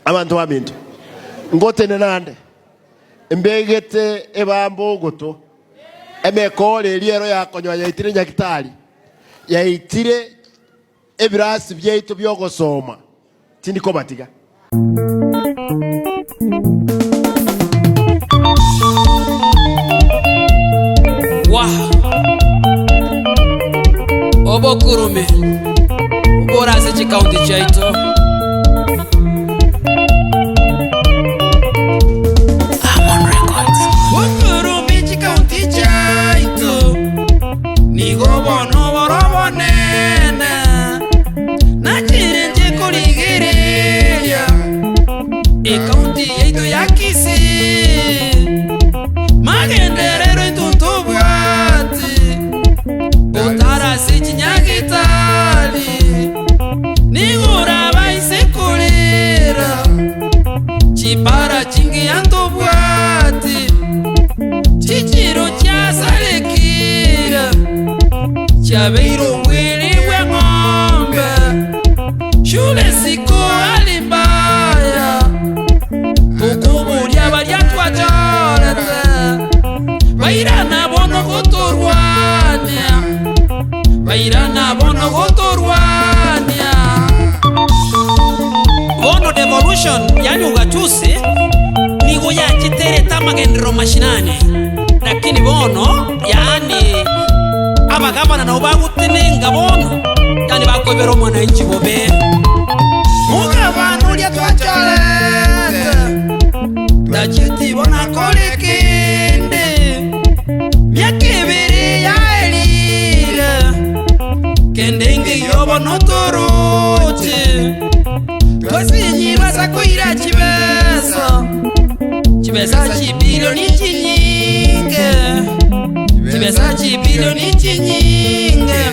Abanto baminto, ngotenena ande, mbegete ebambo ogoto, emekora eria ero yakonyoa yaitire nyagitari, yaitire ebirasi biaito bi'ogosoma, tindi kobatiga. Wah! Obokurume bore ase chikaunti chiaito. Obokurume chikaunti chiaito nigo bono bore obonene, nachire inche korigereria ekaunti yaito ya Kisii, magenderero intwe ntobwati, gotara ase chinyagitari, nigo orabaise korera, chipara chingiya ntobwati, chichiro chiasarekire, chiabeire obweri bw'eng'ombe, shule siko hali mbaya, tokoboria baria twachorete, bairana bono gotorwania, bairana bono gotorwania. Bono devolution, yaani ugatuzi, nigo yachiterete amagenderero mashinani, lakini bono yaani abagavana nabo bagotenenga bono, yaani bakoibera omwananchi bobe. Omogabana oria twachorete tacheti bono akore kende, miaka ebere yaerire, kende nkeiyo bono toroche, twasinyirwe ase koira chibesa, chibesa chibilioni chinyinge, chibesa chibilioni chinyinge,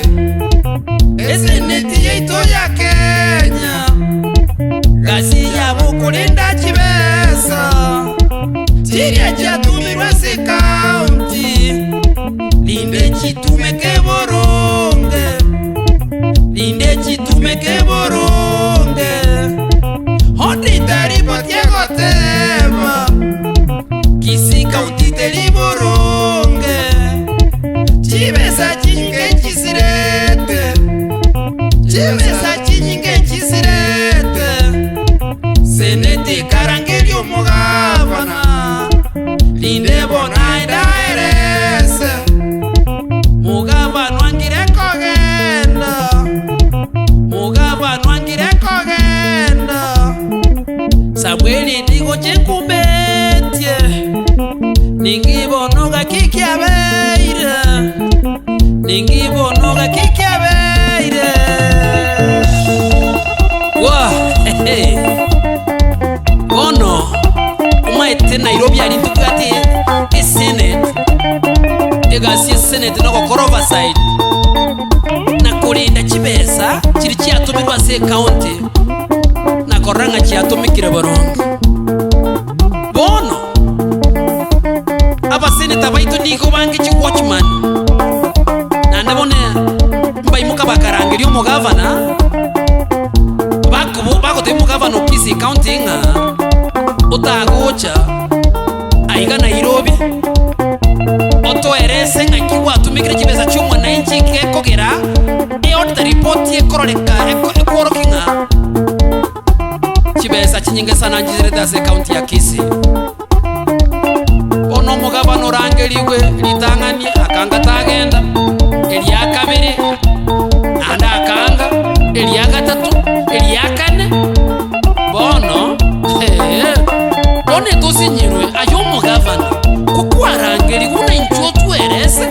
Eseneti yaito ya Kenya, gasi yabo korenda chibesa chiria chiatumirwe ase ekaunti, rinde chitumeke boronge, rinde chitumeke boronge. Auditor report egoteba, Kisii County teri boronge, chibesa chinyinge chisirete, chibesa chinyinge chisirete. Seneti ekarangeria omogavana, rinde bono aende aerese. Mogavana oangire kogenda, mogavana oangire kogenda. Samweli nigo chinkumbetie, ninki bono gaki kiabeire, ninki bono gaki kiabeire. Wa, hehe. Bono omaete Nairobi aria ntobwate esenate, egasi y'esenate nogokora oversight na korenda chibesa chiria chiatomirwe ase ecounty na korora ng'a chiatomekire boronge. Bono abaseneta baito nigo bange chiwatchman, naende bono mbaimoka bakarangeria omogavana, bakobo bagotebia omogavana o Kisii County ng'a otagocha aiga Nairobi, otoerese ng'aki gwatumekire chibesa chia omwananchi gekogera eauditor report ekororeka ekworokia ng'a chibesa chinyinge sana nchirete ase ecounty ya Kisii. Bono omogabana orangerigwe ritang'ani akanga tagenda, eria kabere naende akanga, eria gatato, eria kane, bono ee, bono etosinyirwe aye omogavana, kokwarangerigwe buna inchuo otwerese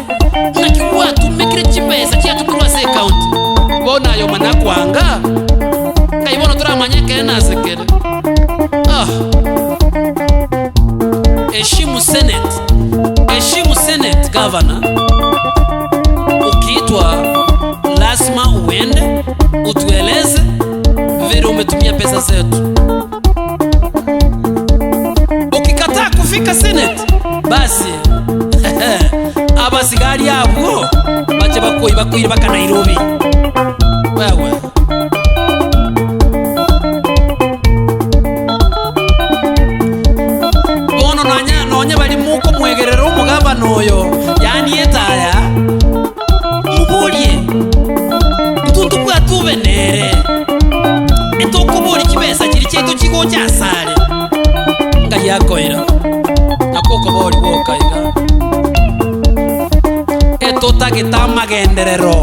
ng'aki gwatumekire chibesa chiatumirwe ase ecounty. Bono aye omanya kwanga, ngai bono toramanye ekeene ase kere. Ah! Heshimu Senate, heshimu Senate governor. Ukiitwa lazima uende utueleze vile umetumia pesa zetu. Ukikataa kufika Senate, basi abasigari abwo bache bakoi bakoire baka Nairobi. Wewe. gocha asare, ngai akoira, nakwo okoboria gwoka iga. Etotagete amagenderero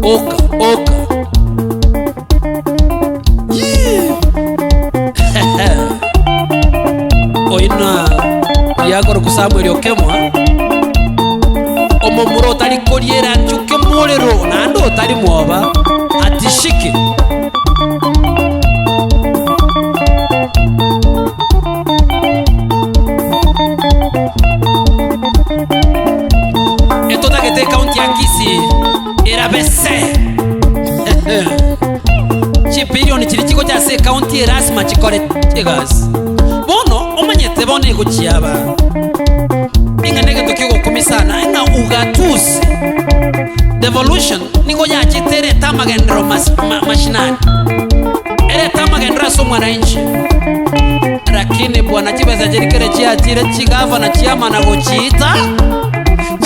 oka oka. Yii! Oyio na riakorokwa Samuel Okemwa, omomura otari koria eranchuke morero naende otari mwoba, atishike. Etotagete ekaunti ya Kisii erabe se. Chibilioni chiria chigocha ase ekaunti eye lasima chikore egasi. Bono omanyete bono egochiaba ing'a negento kiogokumia sana ng'a ugatuzi devolution nigo yachete erete amagenderero mas- ma- mashinani erete amagenderero ase omwananchi lakini bwana chibesa chiria kere chiachire chigavana chiamana gochiita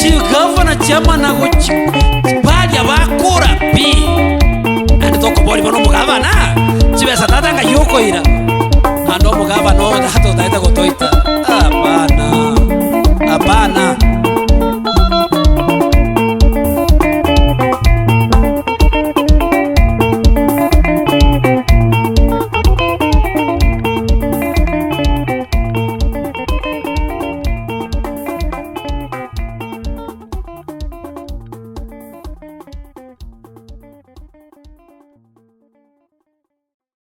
Chigavana chiamana gochia baria bakora pi, naende tokoboria bono omogavana, chibesa tata ng'ai okoira? Naende omogavana oyo tata otaete gotoita, hapana, hapana.